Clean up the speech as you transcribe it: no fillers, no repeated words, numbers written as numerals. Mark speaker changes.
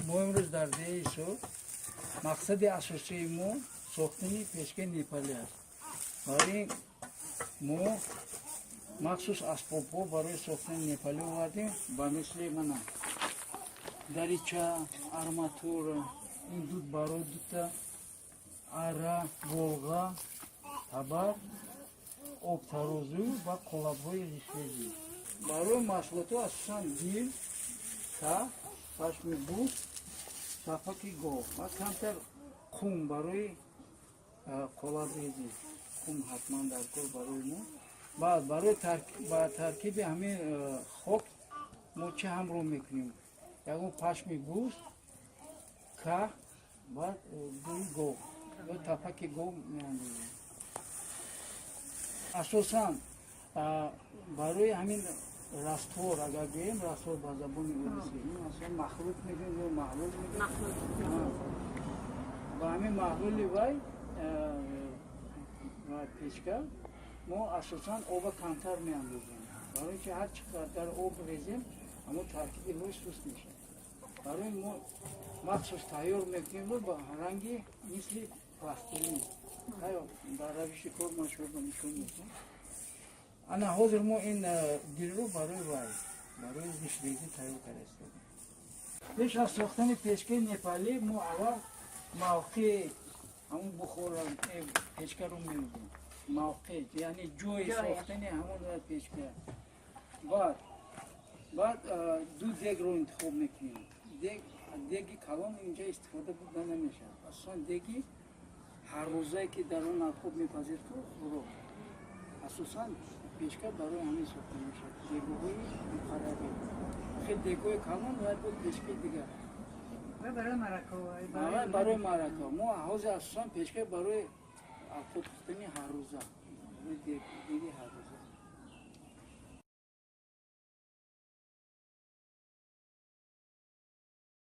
Speaker 1: Мо имрӯз дар деҳаи Ҳисор, мақсади асосии мо сохтани печкаи непалӣ аст. Барои ин мо махсус асбобҳо барои сохтани непалӣ овардем, ба мисли мана дарича, арматура, ин дуд барои дута ара, волға, табар, обтарозу ва қолабҳои ғиштрезӣ. Барои маҳсулотҳо асосан гил, каҳ, пашми буз, сафаки гов ва камтар қум барои қолабрезӣ. Қум ҳатман дар кор барои мо. Баъд барои ба таркиби ҳамин хок мо чӣ ҳамроҳ мекунем? Ягон пашми буз, каҳ ва дуи гов ё тапаки гов меандозем. Асосан барои ҳамин раствор, агар гӯем, раствор ба забони урусӣ, масалан, махлут мегӯем ё маҳлул мегӯем, ба ҳамин маҳлули вай печка мо асосан оба камтар меандозем, барои ки ҳар чӣ қадар об резем, ҳамон таркиби ҳои суст мешавад. Барои мо махсус тайёр мекунем ба ранги мисли пластилин. Дар равиши кор ман шумо нишон медиҳам. Ана ҳозир мо ин гилро барои вай, барои ғиштрезӣ тайёр карда истодем. Пеш аз сохтани печкаи непалӣ мо аввал мавқеи ҳамон бухора, печкаро меёбем, мавқеъ, яъне ҷои сохтани ҳамон печка. Баъд ду дегро интихоб мекунем. Деги калон инҷа истифода бурда намешавад, асосан деги ҳаррӯзае, ки дар он хуб мепазед ку хӯрок. Асосан печка барои ҳамин сохта мешавад, дегҳои муқаррарӣ. Хел дегҳои калон бояд буд, печкаи дигар.
Speaker 2: Барои марака.
Speaker 1: Барои марака. Мо ҳозир асосан печка барои овқот пухтани ҳаррӯза, деги ҳаррӯза.